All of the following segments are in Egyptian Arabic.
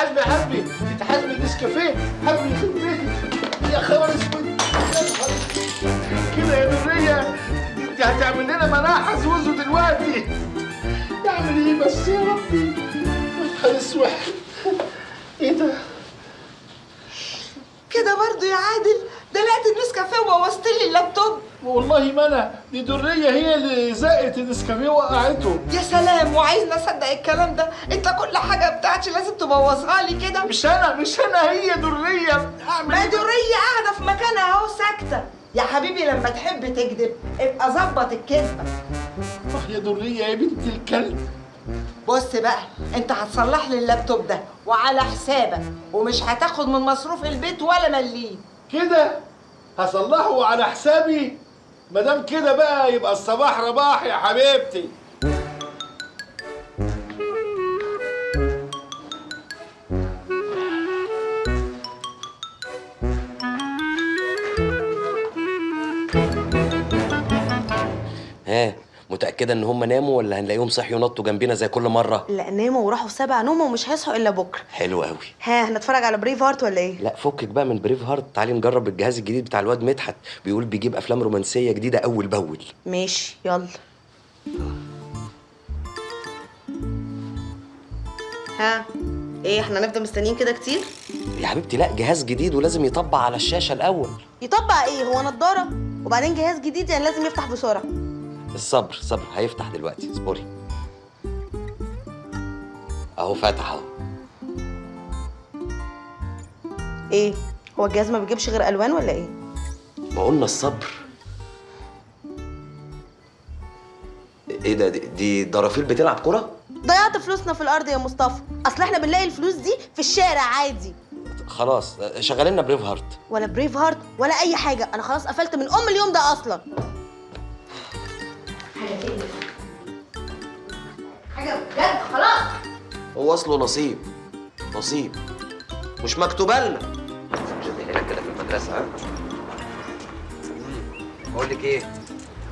حاسبي يا حاسبي، انت حاسبي النسكافيه، حاسبي يخرب بيتك يا خبر اسود. يا نهار كده يا دريه، انت هتعمل لنا مناحه زوزو دلوقتي. اعمل ايه بس يا ربي؟ يا نهار اسود، ايه ده؟ كده برضو يا عادل دلقت النسكافيه وبوظت لي اللابتوب. والله ما انا، دي دريه هي اللي زقت النسكافيه وقعته. يا سلام، وعايزني اصدق الكلام ده؟ انت كل حاجة بتاعتي لازم تبوظها لي كده. مش انا، مش انا، هي دريه. اعمل ما دريه قاعدة في مكانها اهو ساكته. يا حبيبي لما تحب تكذب ابقى ظبط الكذبة. يا دريه يا بنت الكلب. بص بقى، انت هتصلح لي اللابتوب ده وعلى حسابك، ومش هتاخد من مصروف البيت ولا مليم. كده هصلحه على حسابي؟ ما دام كده بقى يبقى الصباح رباح يا حبيبتي. ها، متأكدة إن هم ناموا ولا هنلاقيهم صحيوا نطوا جنبنا زي كل مرة؟ لا، ناموا وراحوا في 7 نومة ومش هيصحوا إلا بكرة. حلو قوي. ها، هنتفرج على Braveheart ولا إيه؟ لا فكك بقى من Braveheart، تعالي نجرب الجهاز الجديد بتاع الواد مدحت، بيقول بيجيب أفلام رومانسية جديدة أول بأول. ماشي يلا. ها، إيه إحنا هنفضل مستنيين كده كتير؟ يا حبيبتي لا، جهاز جديد ولازم يطبق على الشاشة الأول. يطبق إيه؟ هو نضارة؟ وبعدين جهاز جديد يعني لازم يفتح بسرعة. الصبر صبر، هيفتح دلوقتي، اصبري. اهو فتح اهو. ايه هو الجهاز ما بيجيبش غير الوان ولا ايه؟ ما قلنا الصبر. ايه ده؟ دي ضرافيل بتلعب كرة؟ ضيعت فلوسنا في الارض يا مصطفى، اصل احنا بنلاقي الفلوس دي في الشارع عادي. خلاص شغالين Braveheart. ولا Braveheart ولا اي حاجة، انا خلاص قفلت من ام اليوم ده اصلا. حاجة بجد خلاص. هو اصله نصيب، نصيب مش مكتوبة لنا. مش هنا كده في المدرسة. ها، بقول لك ايه،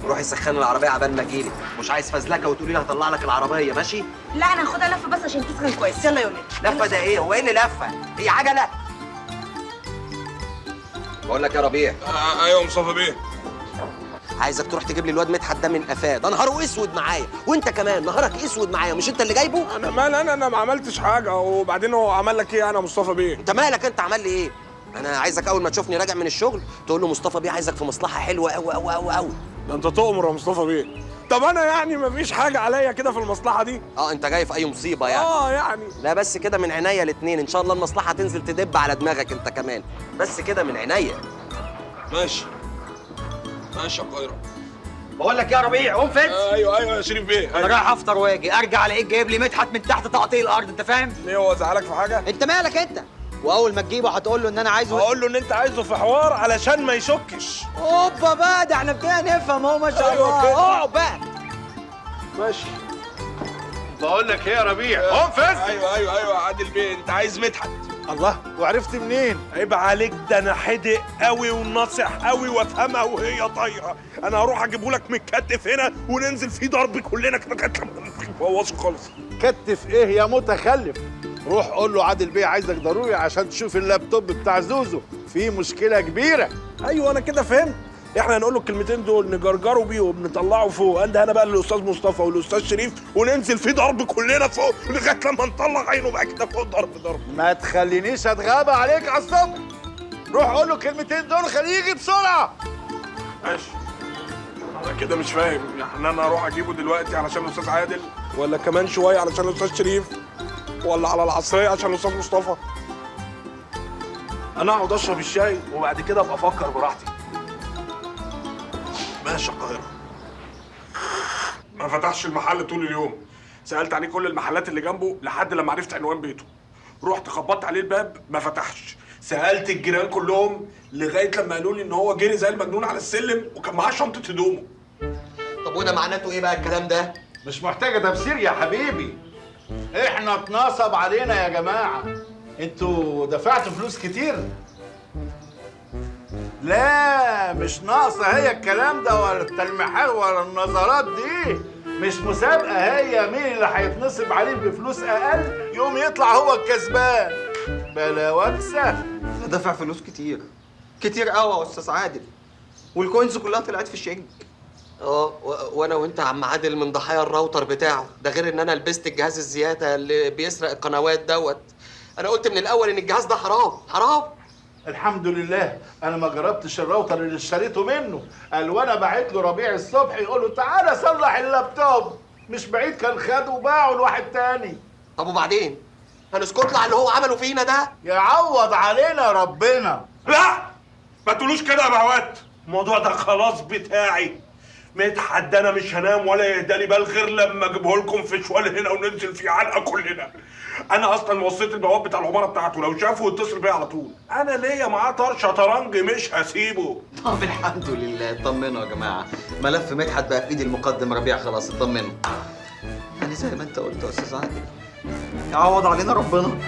روحي سخني العربية عبال ما اجيلك، مش عايز فزلكه وتقولي لي هطلع لك العربية. ماشي؟ لا انا هاخدها لفه بس عشان تسخن كويس. يلا يا ولاد. لفه ده ايه؟ هو ايه اللي لفه؟ هي عجله؟ بقول لك يا ربيع. ايوه مصطفى بيه، عايزك تروح تجيب لي الواد مدحت ده من قفاه، ده نهاره اسود معايا، وانت كمان نهارك اسود معايا، مش انت اللي جايبه؟ انا مال، انا ما عملتش حاجة، وبعدين هو عمل لك ايه انا يا مصطفى بيه؟ انت مالك، انت عمل لي ايه؟ انا عايزك اول ما تشوفني راجع من الشغل تقول له مصطفى بيه عايزك في مصلحة حلوة قوي قوي قوي قوي. ده انت تؤمر يا مصطفى بيه. طب انا يعني مفيش حاجة عليا كده في المصلحة دي؟ اه انت جاي في اي مصيبة يعني؟ اه يعني لا بس كده من عينيا الاثنين، ان شاء الله المصلحة تنزل تدب على دماغك انت كمان، بس كده من عينيا. ماشي ماشي يا قاهرة. بقول لك يا ربيع قوم فين؟ ايوه ايوه يا شريف بيه. انا رايح افطر واجي، ارجع الاقيك جايب لي مدحت من تحت تقطيع الارض، انت فاهم؟ ليه هو زعلك في حاجة؟ انت مالك انت؟ واول ما تجيبه هتقول له ان انا عايزه. هقول له ان انت عايزه في حوار علشان ما يشكش. اوبا بقى، ده احنا ابتدينا نفهم اهو ما شاء الله. اقعد بقى. ماشي. بقول لك ايه يا ربيع، قوم فز. ايوه ايوه ايوه عادل بيه، انت عايز مدحت. الله، وعرفت منين؟ عيب عليك، ده انا حدق قوي وناصح قوي وافهمها وهي طايره. انا هروح اجيبه لك متكتف هنا وننزل فيه ضرب كلنا كده، بوظه خالص. كتف ايه يا متخلف؟ روح قول له عادل بيه عايزك ضروري عشان تشوف اللابتوب بتاع زوزو، في مشكلة كبيرة. ايوه انا كده فهمت، احنا هنقول له الكلمتين دول نجرجره بيهم نطلعه فوق، عند انا بقى للاستاذ مصطفى والاستاذ شريف وننزل فيه ضرب كلنا فوق لغاية لما نطلع عينه بقى كده فوق ضرب ضرب. ما تخلينيش اتغابى عليك على الصبح، روح قول له الكلمتين دول خليه يجي بسرعة. ماشي. انا كده مش فاهم، يعني انا اروح اجيبه دلوقتي علشان الاستاذ عادل، ولا كمان شوية علشان الاستاذ شريف، ولا على العصرية عشان الاستاذ مصطفى؟ انا اقعد اشرب الشاي وبعد كده ابقى افكر براحتي. ماشي يا القاهرة. ما فتحش المحل طول اليوم، سألت عليه كل المحلات اللي جنبه لحد لما عرفت عنوان بيته. رحت خبطت عليه الباب ما فتحش، سألت الجيران كلهم لغاية لما قالوا لي إن هو جري زي المجنون على السلم وكان معاه شنطة هدومه. طب وده معناته إيه بقى الكلام ده؟ مش محتاجة تفسير يا حبيبي. إحنا اتنصب علينا يا جماعة. أنتوا دفعتوا فلوس كتير؟ لا مش ناقصة هي الكلام ده ولا التلميحات ولا النظرات دي. مش مسابقة هي، مين اللي هيتنصب عليه بفلوس اقل يقوم يطلع هو الكسبان. بلا وكسه. انا دافع فلوس كتير كتير قوي يا استاذ عادل، وال coins كلها طلعت في الشنك. اه وانا وانت يا عم عادل من ضحايا الراوتر بتاعه ده، غير ان انا لبست الجهاز الزيادة اللي بيسرق القنوات دوت. انا قلت من الاول ان الجهاز ده حرام حرام. الحمد لله انا ما جربتش الراوتر اللي اشتريته منه، قال وانا باعت له ربيع الصبح يقول له تعالى صلح اللابتوب، مش بعيد كان خده وباعه لواحد تاني. طب وبعدين هنسكت له على اللي هو عمله فينا ده؟ يعوض علينا ربنا. لا ما تقولوش كده يا بهوات، الموضوع ده خلاص بتاعي. مدحت ده انا مش هنام ولا يهدالي بال غير لما اجيبه لكم في شوال هنا وننزل فيه علقه كلنا. انا اصلا وصيت البواب بتاع العمارة بتاعته لو شافه يتصل بيا على طول، انا ليا معاه طار شطرنج مش هسيبه. طب الحمد لله، اطمنوا يا جماعة، ملف مدحت بقى في ايد المقدم ربيع، خلاص اطمنوا. يعني زي ما انت قلت يا استاذ عادل، يعوض علينا ربنا.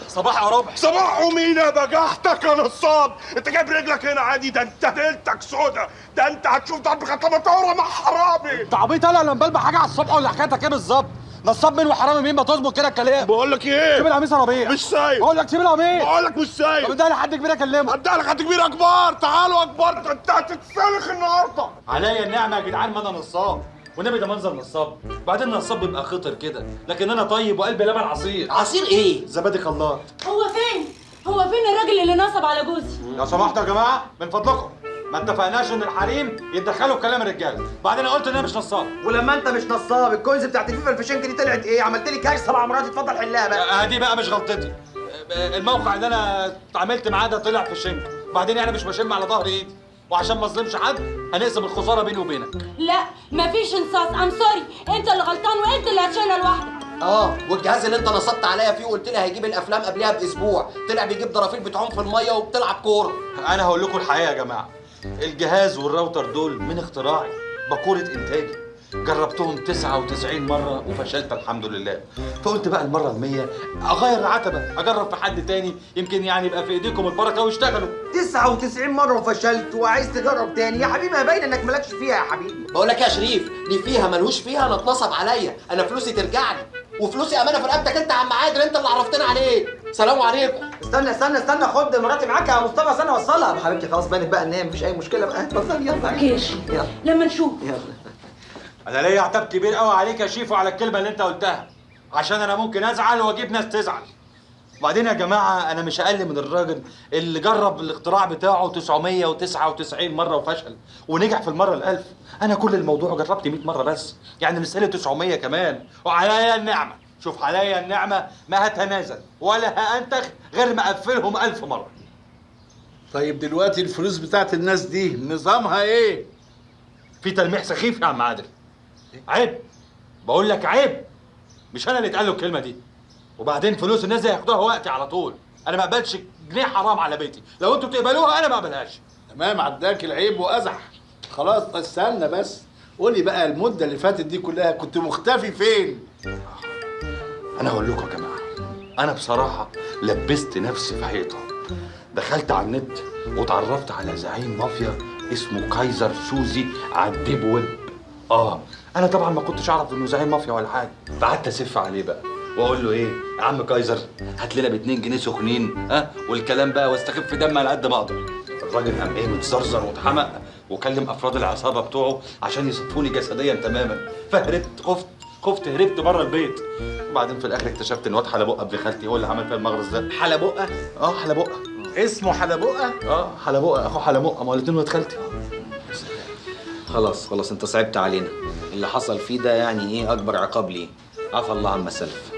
صباح يا ربح. صباح ومينا بجحتك يا نصاب، انت جايب رجلك هنا عادي؟ ده انت ليلتك سودا، ده انت هتشوف ضرب خطمة مع حرامي. انت عبيط انا لما بلبع حاجة على الصبح ولا حكايتك ايه بالظبط؟ نصاب مين وحرامي مين؟ ما تظبط كده الكلام. بقول لك ايه؟ سيب القميص يا ربيع. مش سايب. بقول لك سيب القميص. بقول لك مش سايب. طب اديها لحد كبير اكلمه. اديها لحد كبير اكبر، تعالوا اكبر، ده انت هتتسلخ النهارده. عليا النعمة يا جدعان ما انا نصاب، والنبي ده منظر نصاب. بعدين النصاب بيبقى خطر كده، لكن انا طيب وقلبي لبن عصير. عصير ايه؟ زبادي خلاط. هو فين؟ هو فين الراجل اللي نصب على جوزي؟ لو سمحتوا يا جماعة من فضلكم، ما اتفقناش ان الحريم يتدخلوا في كلام الرجالة، بعدين انا قلت ان انا مش نصاب. ولما انت مش نصاب ال coins بتاعت الفيفا الفشنك دي طلعت ايه؟ عملت لي كارثة مع مراتي، اتفضل حلها بقى. دي بقى مش غلطتي، الموقع اللي انا اتعاملت معاه ده طلع في الشنك، بعدين انا مش بشم على ظهر ايدي، وعشان ما اظلمش حد هنقسم الخسارة بيني وبينك. لا مفيش انصاص، I'm sorry، انت اللي غلطان وانت اللي هتشيلها لوحدك. اه والجهاز اللي انت نصبت عليا فيه وقلت لي هيجيب الافلام قبلها باسبوع، طلع بيجيب درافيل بتعوم في المية وبتلعب كورة. انا هقول لكم الحقيقة يا جماعة، الجهاز والراوتر دول من اختراعي، باكوره انتاجي، جربتهم 99 مرة وفشلت الحمد لله، فقلت بقى المرة ال100 اغير العتبة، اجرب في حد تاني يمكن يعني يبقى في ايديكم البركة ويشتغلوا. 99 مرة وفشلت وعايز تجرب تاني يا حبيبي؟ ما باين انك مالكش فيها يا حبيبي. بقول لك يا شريف، ليه فيها ملهوش فيها، انا اتنصب عليا، انا فلوسي ترجع لي، وفلوسي امانه في رقبتك انت يا عم عادل، انت اللي عرفتنا عليه. سلام عليكم. استنى استنى استنى، خد مراتي معاك يا مصطفى، استنى اوصلها. حبيبتي خلاص بانت بقى ان هي مفيش اي مشكلة بقى، اتفضل يلا. okay يا شريف، يلا لما نشوف. يلا. انا ليا عتاب كبير قوي عليك يا شيف وعلى الكلمة اللي انت قلتها، عشان انا ممكن ازعل واجيب ناس تزعل. وبعدين يا جماعة انا مش اقل من الراجل اللي جرب الاختراع بتاعه 999 مرة وفشل ونجح في المرة ال1000. انا كل الموضوع جربت 100 مرة بس، يعني لسه لي 900 كمان. وعليا النعمة، شوف عليا النعمة ما هتنازل ولا هانتخ غير ما اقفلهم 1000 مرة. طيب دلوقتي الفلوس بتاعت الناس دي نظامها ايه؟ في تلميح سخيف يا عم عادل. عيب، بقول لك عيب، مش انا اللي اتقال له الكلمة دي. وبعدين فلوس الناس دي هياخدوها وقتي على طول، انا ما اقبلش جنيه حرام على بيتي، لو انتوا بتقبلوها انا ما اقبلهاش. تمام، عداك العيب وازح. خلاص استنى بس، قولي بقى المدة اللي فاتت دي كلها كنت مختفي فين؟ انا هقول لكم يا جماعة، انا بصراحة لبست نفسي في حيطة، دخلت على النت واتعرفت على زعيم مافيا اسمه كايزر سوزي على ال deep web. انا طبعا ما كنتش اعرف انه زعيم مافيا ولا حاجة، فقعدت اسف عليه بقى واقول له ايه يا عم كايزر، هات لنا ب 2 جنيه سخنين، ها والكلام بقى، واستخف دم على قد ما اقدر. الراجل قام ايه متزرزر واتحمق وكلم افراد العصابة بتوعه عشان يصفوني جسديا تماما، فهربت، خفت هربت بره البيت. وبعدين في الاخر اكتشفت ان واد حلبقه ابن خالتي هو اللي عمل فيها المغرز ده. حلبقه؟ اه حلبقه. اسمه حلبقه؟ اه حلبقه، اخو حلمقه، ما هو الاثنين ولاد خالتي. خلاص خلاص انت صعبت علينا، اللي حصل فيه ده يعني ايه اكبر عقاب ليه. عفى الله عما سلف.